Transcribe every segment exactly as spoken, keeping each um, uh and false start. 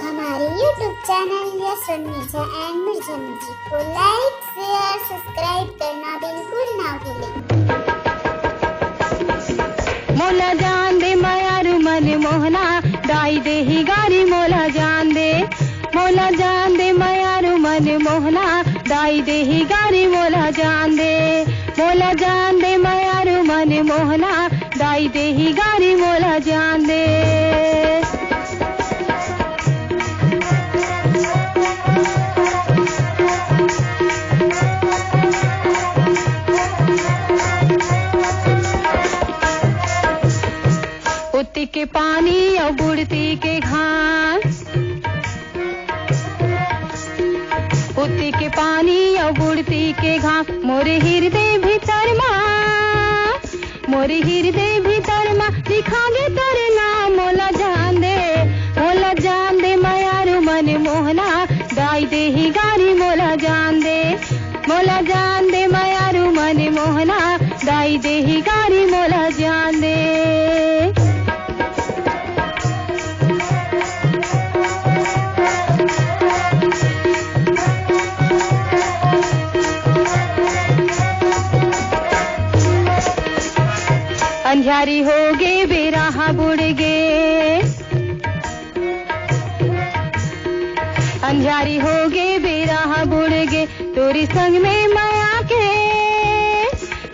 हमारे YouTube channel Yashwant Mirza and Mirza music को लाइक, share, subscribe करना बिल्कुल ना भूलें। मोला जान दे मयारू मन मोहना, दाई देही गारी मोला जान दे। मोला जान दे मयारू मन मोहना, दाई देही गारी मोला जान दे। मोला जान दे मयारू मन मोहना, दाई देही गारी मोला जान दे। उत्ती के पानी अउ बुड़ती के घास, उत्ती के पानी अउ बुड़ती के घास, मोरे हिरदे भीतर मा, मोरे हिरदे भीतर मा लिखा गे तोर नाम। मोला जान दे, मोला जान दे मयारू मन मोहना, दाई देही गारी मोला जान दे। मोला जान दे मयारू मन मोहना, दाई देही गारी मोला जान दे। अंधियारी हो गे, बेरा ह बुड़ गे। अंधियारी हो गे, बेरा ह बुड़ गे, तोरी संग में मया के,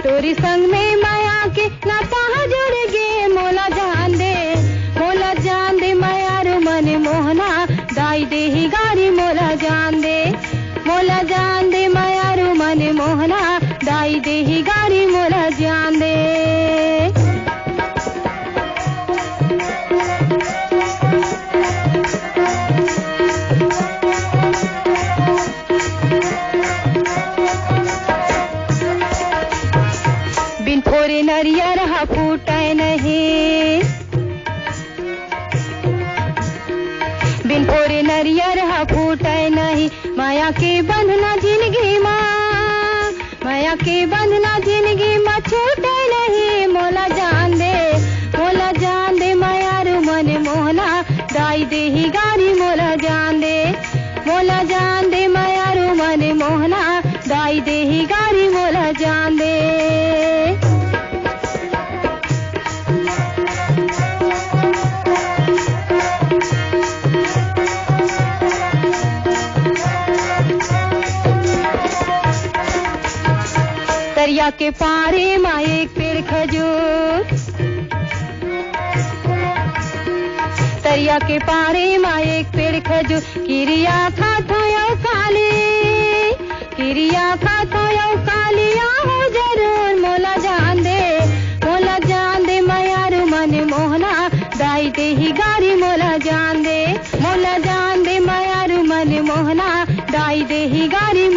तोरी संग में मया के नाता ह जुड़ गे। मोला जान दे, मोला जान दे मयारू मन मोहना, दाई देही गारी मोला जान दे। मोला जान दे मयारू मन मोहना, दाई देही गारी मोला जान दे। बिन फोरे नरियर ह फूटय नहीं, बिन फोरे नरियर ह फूटय नहीं, मया के बंधना जिनगी मा, मया के बंधना जिनगी मा छूटय नहीं। मोला जान दे, मोला जान दे मयारू मन मोहना, दाई देही गारी मोला जान दे। मोला जान दे मयारू मन मोहना, दाई देही गारी मोला जान दे। तरिया के पारे मा एक पेड़ खजूर, तरिया के पारे मा एक पेड़ खजूर, किरिया खाथों अउ काली, किरिया खाथों अउ काली आहूं जरूर। मोला जान दे, मोला जान दे मयारू मन मोहना, दाई देही गारी मोला जान दे। मोला जान दे मयारू मन मोहना, दाई देही गारी